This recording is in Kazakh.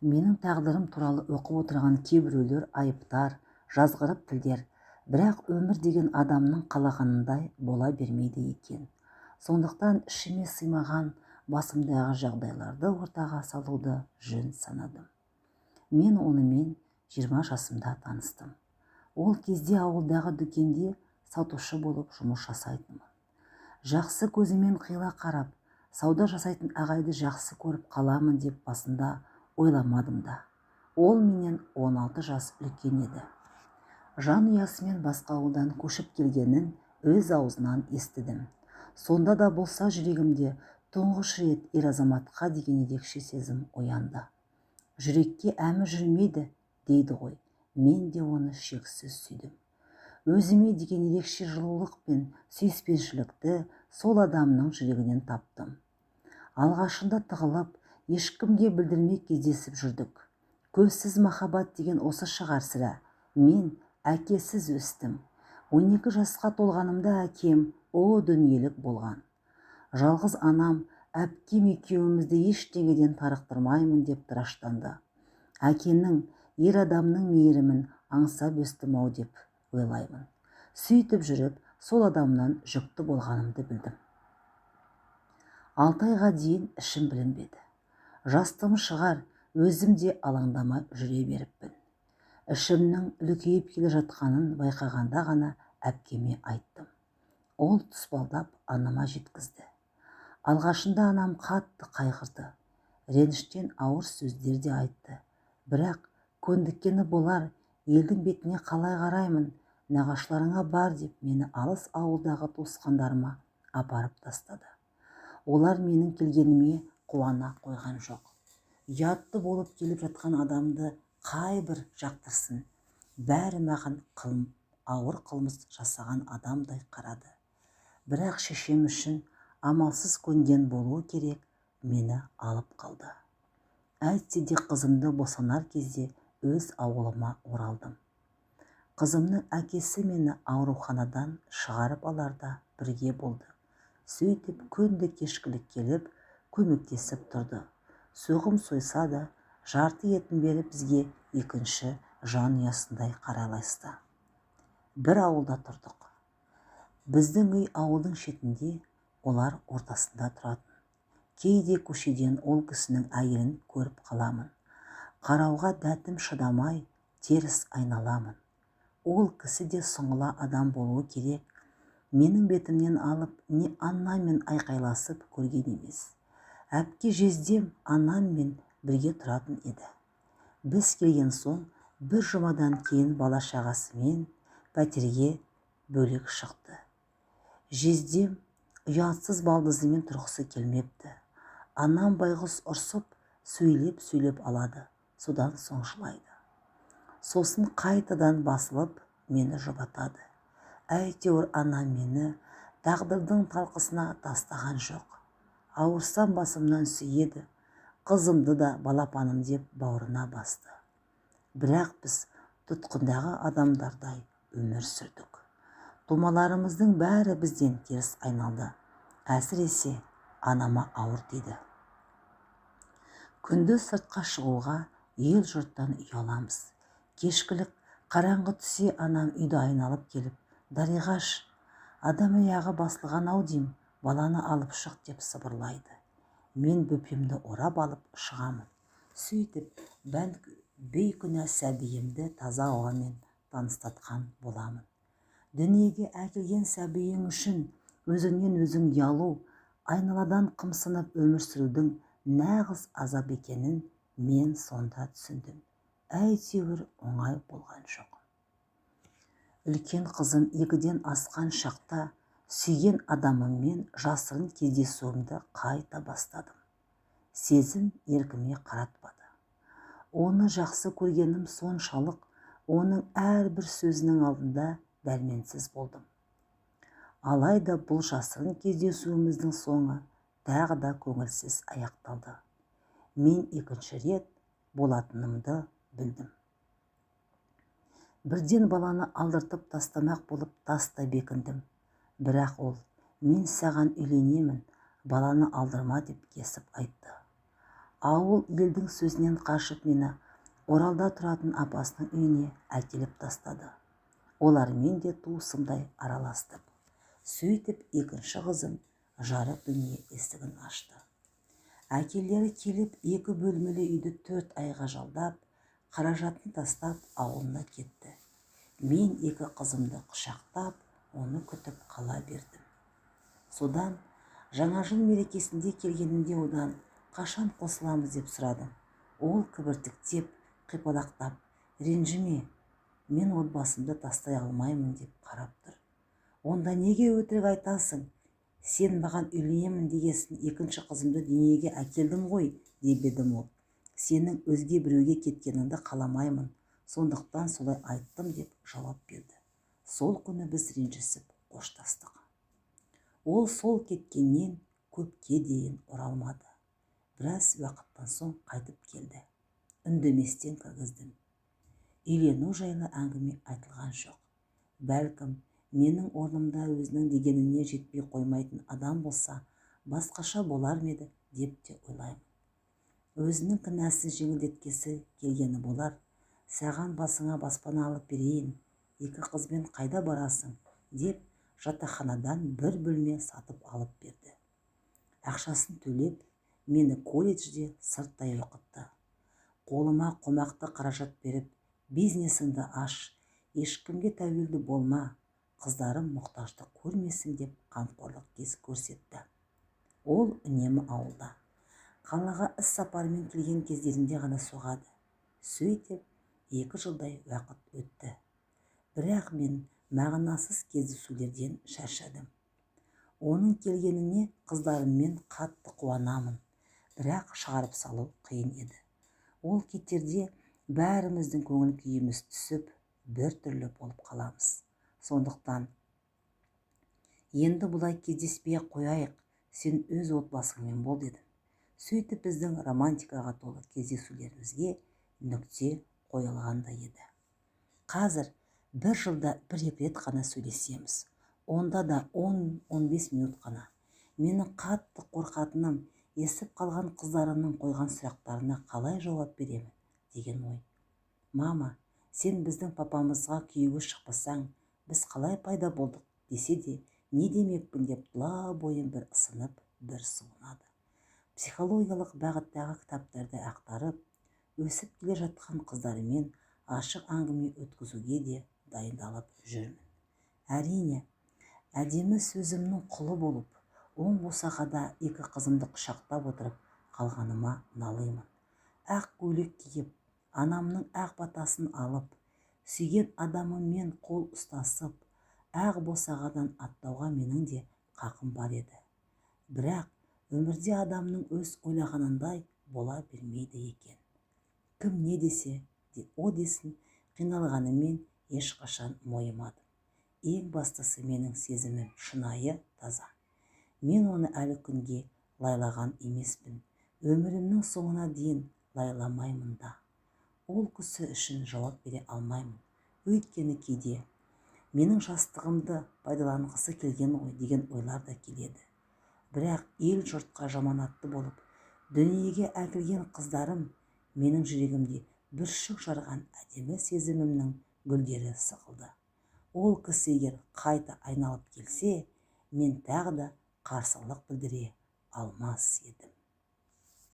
Менің тағдырым туралы оқып отырған кейбіреулер айыптар, жазғырып тілдер. Бірақ өмір деген адамның қалағанындай бола бермейді екен. Сондықтан ішіме сыймаған басымдағы жағдайларды ортаға салуды жөн санадым. Мен онымен 20 жасымда таныстым. Ол кезде ауылдағы дүкенде сатушы болып жұмыс жасайтынмын. Жақсы көзімен қиыла қарап, сауда жасайтын ағайды жақсы көріп қаламын деп басында ойламадым да. Ол менен 16 жас үлкен еді. Жанұясымен басқа ауылдан көшіп келгенін өз аузынан естідім. Сонда да болса жүрегімде тұңғыш рет ер азаматқа деген ерекше сезім оянды. Жүрекке әмір жүрмейді дейді ғой. Мен де оны шексіз сүйдім. Өзіме деген ерекше жылулық пен сүйіспеншілікті сол адамның жүрегінен таптым. Алғашында тығылып, ешкімге білдірмей кездесіп жүрдік. Көзсіз махаббат деген осы шығар сірә. Мен әкесіз өстім. 12 жасқа толғанымда әкем о дүниелік болған. Жалғыз анам әпкем екеумізді ештеңеден тарықтырмаймын деп тыраштанды. Әкенің, ер адамның мейірімін аңсап өстім-ау деп ойлаймын. Сөйтіп жүріп, сол адамнан жүкті болғанымды білдім. 6 айға дейін ішім білінбеді. Жастығым шығар, өзім де алаңдамай жүре беріппін. Ішімнің үлкейіп келе жатқанын байқағанда ғана әпкеме айттым. Ол тұспалдап анама жеткізді. Алғашында анам қатты қайғырды. Реніштен ауыр сөздер де айтты. Бірақ көндіккені болар, елдің бетіне қалай қараймын, нағашыларыңа бар деп мені алыс ауылдағы туысқандарыма апарып тастады. Олар менің келгеніме қуана қойған жоқ. Ұятты болып келіп жатқан адамды қай бір жақтырсын. Бәрі маған ауыр қылмыс жасаған адамдай қарады. Бірақ шешем үшін амалсыз көнген болуы керек, мені алып қалды. Әйтсе де қызымды босанар кезде өз ауылыма оралдым. Қызымның әкесі мені ауруханадан шығарып аларда бірге болды. Сөйтіп күнде кешкілік келіп, көмектесіп тұрды. Соғым сойса да, жарты етін беріп бізге екінші жанұясындай қарайласты. Бір ауылда тұрдық. Біздің үй ауылдың шетінде, олар ортасында тұратын. Кейде көшеден ол кісінің әйелін көріп қаламын. Қарауға дәтім шыдамай, теріс айналамын. Ол кісі де сұңғыла адам болуы керек. Менің бетімнен алып, не анаммен айқайласып көрген емес. Әпке жездем анаммен бірге тұратын еді. Біз келген соң бір жұмадан кейін бала-шағасымен пәтерге бөлек шықты. Жездем ұятсыз балдызымен тұрғысы келмепті. Анам байғұс ұрсып, сөйлеп-сөйлеп алады, содан соң жылайды. Сосын қайтадан басылып, мені жұбатады. Әйтеуір анам мені тағдырдың талқысына тастаған жоқ. Ауырсам басымнан сүйеді, қызымды да балапаным деп бауырына басты. Бірақ біз тұтқындағы адамдардай өмір сүрдік. Тумаларымыздың бәрі бізден теріс айналды. Әсіресе анама ауыр тиді. Күндіз сыртқа шығуға ел жұрттан ұяламыз. Кешкілік қараңғы түсе анам үйді айналып келіп, «Дариғаш, адам аяғы басылған ау дейм, баланы алып шық» деп сыбырлайды. Мен бөпемді орап алып шығамын. Сөйтіп, бейкүнә сәбиімді таза ауамен таныстатқан боламын. Дүниеге әкелген сәбиің үшін өзіңнен өзің ұялу, айналадан қымсынып өмір сүрудің нағыз азап екенін мен сонда түсіндім. Әйтеуір оңай болған жоқ. Үлкен қызым 2-ден асқан шақта сүйген адамыммен жасырын кездесуімді қайта бастадым. Сезім еркіме қаратпады. Оны жақсы көргенім соншалық, оның әрбір сөзінің алдында дәрменсіз болдым. Алайда бұл жасырын кездесуіміздің соңы тағы да көңілсіз аяқталды. Мен екінші рет болатынымды білдім. Бірден баланы алдыртып тастамақ болып таста бекіндім. Бірақ ол, мен саған үйленемін, баланы алдырма деп кесіп айтты. Ауыл елдің сөзінен қашып, мені Оралда тұратын апасының үйіне әкеліп тастады. Олармен де туысымдай араластым. Сөйтіп екінші қызым жарық дүние есігін ашты. Әкелері келіп, екі бөлмелі үйді 4 айға жалдап, қаражатын тастап, ауылына кетті. Мен екі қызымды құшақтап, оны күтіп қала бердім. Содан Жаңа жыл мерекесінде келгенімде одан қашан қосыламыз деп сұрадым. Ол кібіртіктеп, қипалақтап, «Ренжіме, мен отбасымды тастай алмаймын», – деп қарап тұр. «Онда неге өтірік айтасың? Сен маған үйленемін дегесін, екінші қызымды дүниеге әкелдім ғой», – деп едім, ол «Сенің өзге біреуге кеткеніңді қаламаймын, сондықтан солай айттым», – деп жауап берді. Сол күні біз ренжісіп қоштастық. Ол сол кеткеннен көпке дейін оралмады. Біраз уақыттан соң қайтып келді. Үндеместен кіргіздім. Үйлену жайлы әңгіме айтылған жоқ. Бәлкім, менің орнымда өзінің дегеніне жетпей қоймайтын адам болса, басқаша болар ма еді деп те ойлаймын. Өзінің кінәсін жеңілдеткісі келгені болар. «Саған басыңа баспана алып берейін, екі қызбен қайда барасың?» – деп, жатақханадан бір бөлме сатып алып берді. Ақшасын төлеп, мені колледжде сырттай оқытты. Қолыма қомақты қаражат беріп, «Бизнесіңді аш, ешкімге тәуелді болма, қыздарым мұқтаждық көрмесін», – деп қамқорлық көрсетті. Ол үнемі ауылда. Қалаға іс сапармен келген кездерінде ғана соғады. Сөйтіп 2 жылдай уақыт өтті. Бірақ мен мағынасыз кездесулерден шаршадым. Оның келгеніне қыздарыммен қатты қуанамын, бірақ шығарып салу қиын еді. Ол кетерде бәріміздің көңіл күйіміз түсіп, бір түрлі болып қаламыз. Сондықтан «Енді бұлай кездеспей ақ қояйық, сен өз отбасыңмен бол», – дедім. Сөйтіп біздің романтикаға толы кездесулерімізге нүкте қойылғандай еді. Қазір бір жылда бір-екі рет қана сөйлесеміз. Онда да 10-15 минут қана. Мені қатты қорқытатыным – естіп қалған қыздарымның қойған сұрақтарына қалай жауап беремін деген ой. «Мама, сен біздің папамызға күйеуге шықпасаң, біз қалай пайда болдық?» – десе де, не демекпін деп тұла бойым бір ысынып, бір суынады. Психологиялық бағыттағы кітаптарды ақтарып, өсіп келе жатқан қыздарымен ашық әңгіме өткізуге де дайындалып жүрмін. Әрине, әдемі сөзімнің құлы болып, оң босағада екі қызымды құшақтап отырып қалғаныма налимын. Ақ көйлек киіп, анамның ақ батасын алып, сүйген адамыммен қол ұстасып, ақ босағадан аттауға менің де қақым бар еді. Бірақ өмірде адамның өз ойлағанындай бола бермейді екен. Кім не десе де, о десін, қиналғанымен ешқашан мойымадым. Ең бастысы, менің сезімім шынайы, таза. Мен оны әлі күнге лайлаған емеспін, өмірімнің соңына дейін лайламаймын да. Ол кісі үшін жауап бере алмаймын. Өйткені кейде менің жастығымды пайдаланғысы келген ғой деген ойлар да келеді. Бірақ ел жұртқа жаманатты болып дүниеге әкелген қыздарым менің жүрегімде бүршік жарған әдемі сезімімнің гүлдері сықылды. Ол кісі егер қайта айналып келсе, мен тағы да қарсылық білдіре алмас едім.